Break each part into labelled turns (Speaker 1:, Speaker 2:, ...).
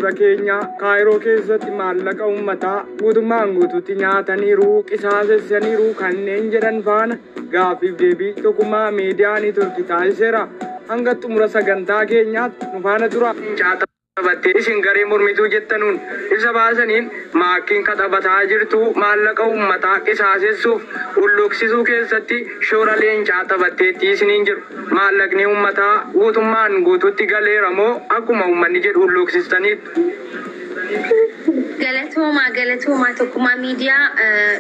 Speaker 1: Handhuura keenya Kaayiroo keessatti maallaqa uummataa guutummaan guutuutti nyaataniiru, qisaasessaniiru kanneen jedhan faana gaaffiif deebii Tokkummaa Miidiyaa Neetworkii taasiseera. Hanga xumura sagantaa keenyaatti nu faana tura. Taphattee isin garee mormituu jettanuun ibsa baasaniin Maakkiin ka taphataa jirtu maallaqa uummataa qisaasessuuf hulluuqsisuu keessatti shoora leencaa taphatteetti isiniin jedhu. Maallaqni uummataa guutummaan guutuutti galeera moo akkuma uummanni jedhu hulluuqsistaniittu?
Speaker 2: Galatoomaa, galatoomaa, Tokkummaa Miidiyaa.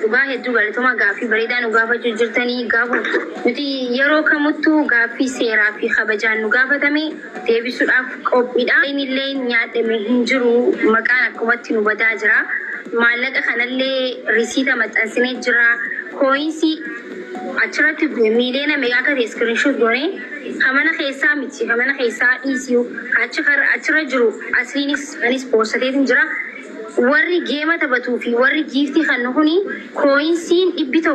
Speaker 2: Dhugaa hedduu galatoomaa. Gaaffii bareedaa nu gaafachuu jirtanii. Gaafa nuti yeroo kamuttuu gaaffii seeraa fi kabajaan nu gaafatame deebisuudhaaf qophiidha. Illee nyaadhame hin jiru, maqaan akkumatti nu badaa jira. Maallaqa kanallee risiita maxxansinee jira. Coinsii achirratti miiliyoona meeqa akka ta'e screenshot goone. Kamana keessaa miti, kamana keessaa dhiisiyu, achi achirra jiru asliinis anis poostateetin jira. Warri game taphatuu fi warri giftii kannu kuni coinsiin 100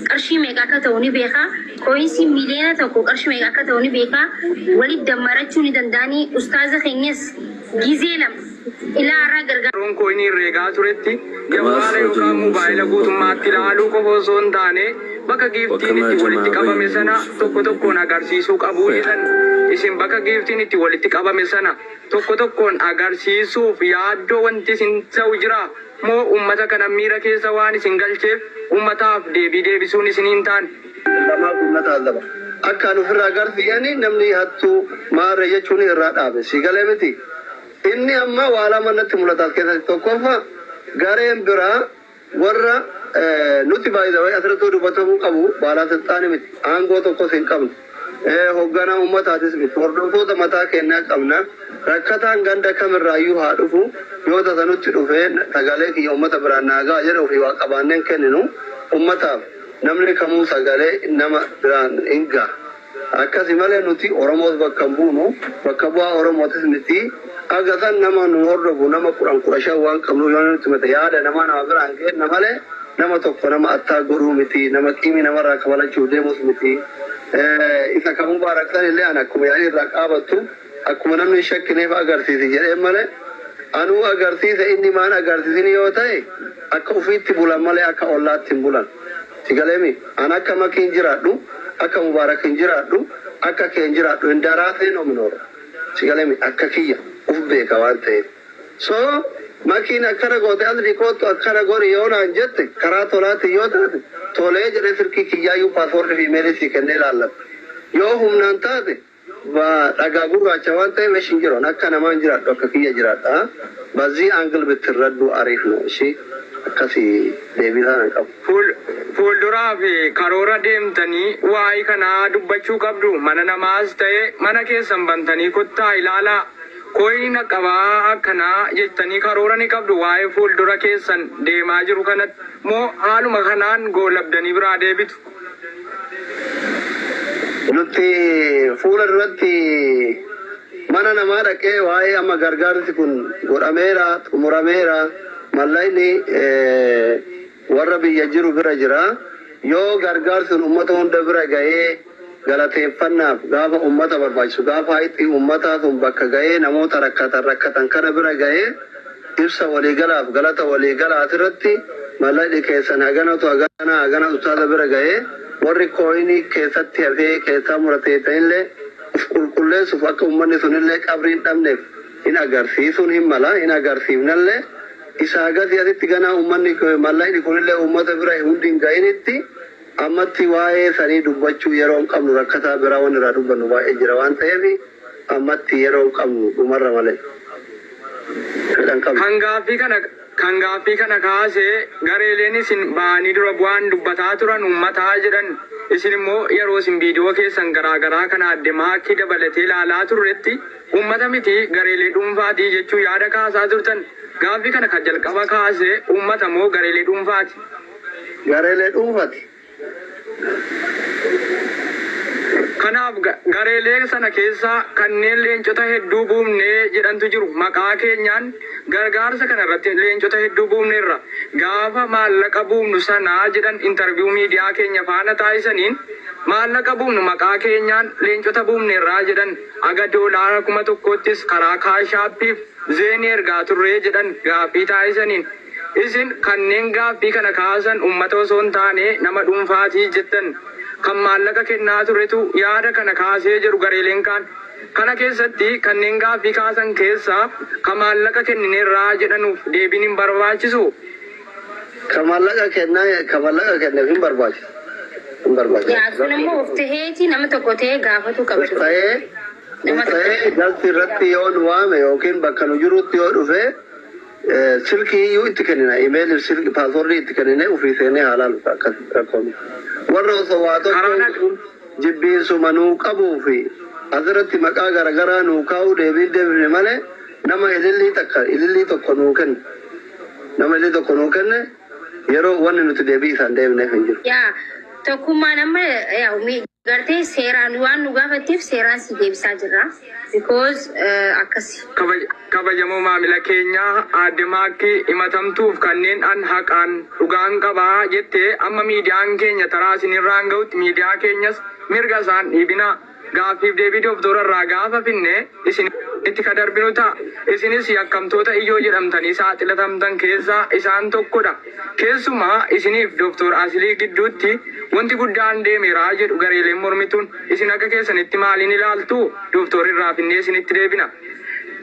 Speaker 2: qarshii meeqa akka ta'u ni beeka. Coinsiin 1 miiliyoona qarshii meeqa akka ta'u ni beeka. Walitti dammarachuu ni danda'anii. Ustaaza keenyas gizee lama ilaa irraa gargaar.
Speaker 1: Yeroon coinii herreegaa turetti jawwaala yookaan moobaayila guutummaatti ilaaluu qofa osoo hin taane bakka giftiin itti walitti qabame sana tokko tokkoon agarsiisuu qabu jedhan. Isin bakka giftiin itti walitti qabame sana tokko tokkoon agarsiisuuf yaaddoo wanti isin ta'u jira moo uummata kana miira keessa waan isin galcheef uummataaf deebii deebisuun isin hin taane?
Speaker 3: Lamaa kun na taallaba. Akka an ofirraa agarsiisanii namni hattuu maarree jechuun irraa dhaabe. Si galee miti. Inni amma waa lama natti mul'ata as keessatti. Tokkoffaa, gareen biraa warra nuti baay'ee asirratti dubbatamuu qabu baalaa silxaanii miti. Aangoo tokkos hin qabnu. Hoogganaa uummataatis miti. Hordoftoota mataa keenyaa qabna. Rakkataan ganda kamirraayyuu haa dhufu. Yoo tasa nutti dhufee sagalee kiyya uummata biraan naagaa jedhe, ofii waa qabaanneen kenninu uummataaf, namni kamuu sagalee nama biraan hin gaha. Akkasi malee nuti Oromoos bakka hin buunu, bakka bu'aa Oromootis miti. Aga san nama nu hordofu nama 10, 15 waan qabnu yoo nutti mate yaada nama nama biraan kenna malee nama tokko nama attaa godhuu miti, nama qiimii namarraa kabalachuuf deemus miti. Isa kamuu baaraksan illee an akkuma yaa'ii irraa qaabattu akkuma namni hin shakkineef agarsiisi jedheen malee anuu agarsiise inni maan agarsiisin yoo ta'e akka ofiitti bulan malee akka ollaatti hin bulan. Si galeemi, an akka Makiin jiraadhu, akka Mubaarak hin jiraadhu, akka kee hin jiraadhu, hin daraasee nominoora. Si galeemi, akka kiyya uf beeka waan ta'eef. So Makiin akkana goote, asli kootu akkana godhi yoo naan jette, karaa tolaatiin yoo taate tolee jedhee silkii kiyyaayyuu passwordii fi emailii sii kennee ilaallata. Yoo humnaan taate dhagaa gurraacha waan ta'eef esh hin jiru. Akka namaan jiraadhu, akka kiyya jiraadha. በዚህ angle ብትረዱ አሪፍ ነው። እሺ, akkasii deebii sana qabu.
Speaker 1: Fuulduraa fi karoora deemtanii waa'ee kanaa dubbachuu qabdu. Mana namaas ta'e mana keessan bantanii kottaa ilaalaa. Coinii qabaa akkanaa jettanii karoora ni qabdu waa'ee fuuldura keessan deemaa jiru kanatti moo haaluma kanaan goolabdanii biraa deebitu?
Speaker 3: Nuti fuula duratti mana namaa dhaqee waa'ee amma gargaarsi kun godhameera, xumurameera, mallaqni warra biyya jiru bira jira. Yoo gargaarsi sun ummata hunda bira ga'ee, galateeffannaaf gaafa ummata barbaachisu, gaafa haixii ummataa sun bakka ga'ee namoota rakkatan rakkatan kana bira ga'ee, ibsa waliigalaaf galata waliigalaa asirratti mallaqni keessan haganatu hagana hagana ustaaza bira ga'ee, warri coinii keessatti hafee keessaa muratee ta'illee uf qulqulleessuuf akka uummanni sunillee qabrii hin dhabneef hin agarsiisuun hin mala, hin agarsiifnallee. Isaa gadi asitti ganaa uummanni mallaqni kunillee uummata bira hundi hin ga'initti ammatti waa'ee sanii dubbachuu yeroo hin qabnu. Rakkataa biraa waan irraa dubbannu baay'ee jira waan ta'eef ammatti yeroo hin qabnu, dhumarra malee. Fedhan qabnu.
Speaker 1: Kan gaaffii kana kaasee gareeleen isin ba'anii dura bu'aan dubbataa turan uummataa jedhan. Isin immoo yeroo isin viidiyoo keessan garaa garaa kana adde Maakii dabalatee ilaalaa turretti uummata miti, gareelee dhuunfaatii jechuu yaada kaasaa turtan. Gaaffii kana kan jalqaba kaasee uummata moo gareelee dhuunfaati?
Speaker 3: Gareelee dhuunfaati.
Speaker 1: Kanaaf gareelee sana keessaa kanneen leencota hedduu buufnee jedhantu jiru. Maqaa keenyaan gargaarsa kana irratti leencota hedduu buufneerra. Gaafa maallaqa buufnu sanaa jedhan interview miidiyaa keenya faana taasisaniin maallaqa buufnu maqaa keenyaan leencota buufneerraa jedhan aga $1,000ttis karaa kaashaappiif zeenii ergaa turree jedhan gaaffii taasisaniin. Isin kanneen gaaffii kana kaasan uummata osoo hin taane nama dhuunfaatii jettan. Kan maallaqa kennaa turetu yaada kana kaasee jedhu gareeleen kaan. Kana keessatti kanneen gaaffii kaasan keessaa kan maallaqa kennineerraa jedhanuuf deebiin hin barbaachisu.
Speaker 3: Kan maallaqa kennaa kan maallaqa kenneef hin barbaachisu. Hin barbaachisu.
Speaker 2: Yaa sun immoo of taheeti nama tokko ta'ee gaafatu qaba.
Speaker 3: Ta'ee ta'ee galti irratti yoo nu waame yookiin bakka nu jirutti yoo dhufe silkii iyyuu itti kennina. Imeelii silkii paaswordii itti kennine ofii seenee haa laalu akkas rakkoon. Warra osoo waa tokko jibbiinsuma nuu qabuu fi asirratti maqaa garaagaraa nuu kaa'uu deebii deebifne malee nama ilillii takka ilillii tokko nuu kenne. Nama ilillii tokko nuu kenne yeroo wanni nuti deebii isaan deebifneef hin jiru.
Speaker 2: Yaa tokkummaan amma yaa gartee seeraan waan nu gaafatteef seeraan si deebisaa jirra. Because akkasi.
Speaker 1: Kabajamoo maamila keenyaa aadde Maakkii himatamtuuf kanneen an haqaan dhugaan qabaa jettee amma miidiyaan keenya taraa isinirraan ga'utti miidiyaa keenyas mirga isaan dhiibinaa. Gaaffiif deebii dooktora irraa gaafa finne isin itti ka darbinu ta'a. Isinis yakkamtoota ijoo jedhamtanii saaxilatamtan keessaa isaan tokkodha. Keessumaa isiniif Dooktor Asilii gidduutti wanti guddaan deemeeraa jedhu gareeleen mormituun isin akka keessanitti maaliin ilaaltu dooktor irraa finnee isinitti deebina.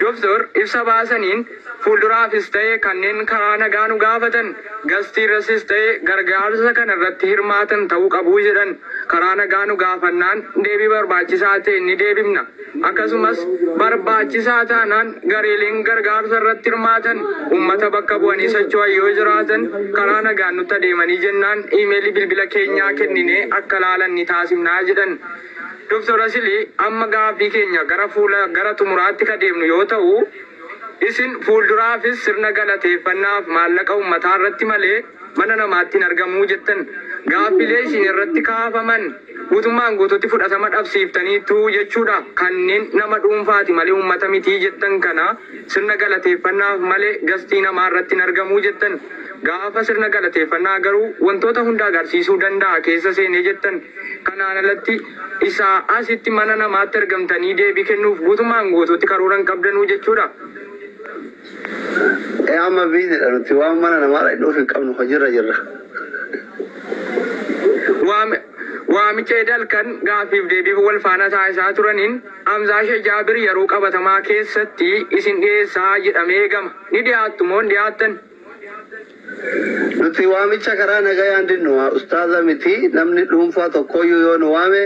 Speaker 1: Dooktor ibsa baasaniin fuulduraafis ta'e kanneen karaa nagaa nu gaafatan gastii irrattis ta'e gargaarsa kana irratti hirmaatan ta'uu qabu jedhan karaa nagaa nu gaafannaan deebii barbaachisaa ta'e ni deebifna. Akkasumas barbaachisaa taanaan gareeleen gargaarsa irratti hirmaatan uummata bakka bu'anii socho'an yoo jiraatan karaa nagaan nutti adeemanii jennaan iimeelii bilbila keenyaa kenninee akka laalan ni taasifnaa jedhan. Dooktor Asilii amma gaaffii keenya gara fuula gara xumuraatti ka deemnu yoo ta'u isin fuulduraafis sirna galateeffannaaf maallaqa uummataa irratti malee mana namaatti hin argamuu jettan gaaffilee isin irratti kaafaman guutummaan guutuutti fudhatama dhabsiiftaniitu jechuudha. Kanneen nama dhuunfaati malee uummata mitii jettan kana sirna galateeffannaaf malee gastii namaa irratti hin argamuu jettan. Gaafa sirna galateeffannaa garuu wantoota hunda agarsiisuu danda'a keessa seenee jettan. Kanaan alatti isaa asitti mana namaatti argamtanii deebii kennuuf guutummaan guutuutti karoora hin qabdanuu jechuudha.
Speaker 3: Amma biizidha nuti waan mana namaa dhuuf hin qabnu hojiirra jirra.
Speaker 1: Waamicha edal kan gaaffiif deebiif wal faana taasisaa turaniin Hamzaa Sheekh Jaabir yeroo qabatamaa keessatti isin dhiyeessaa jedhamee eegama. Ni dhiyaattu moo hin dhiyaattan?
Speaker 3: Nuti waamicha karaa nagayaan dinnu ustaaza miti namni dhuunfaa tokkoyyuu yoo nu waame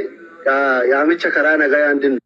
Speaker 3: yaamicha karaa nagayaan dinnu.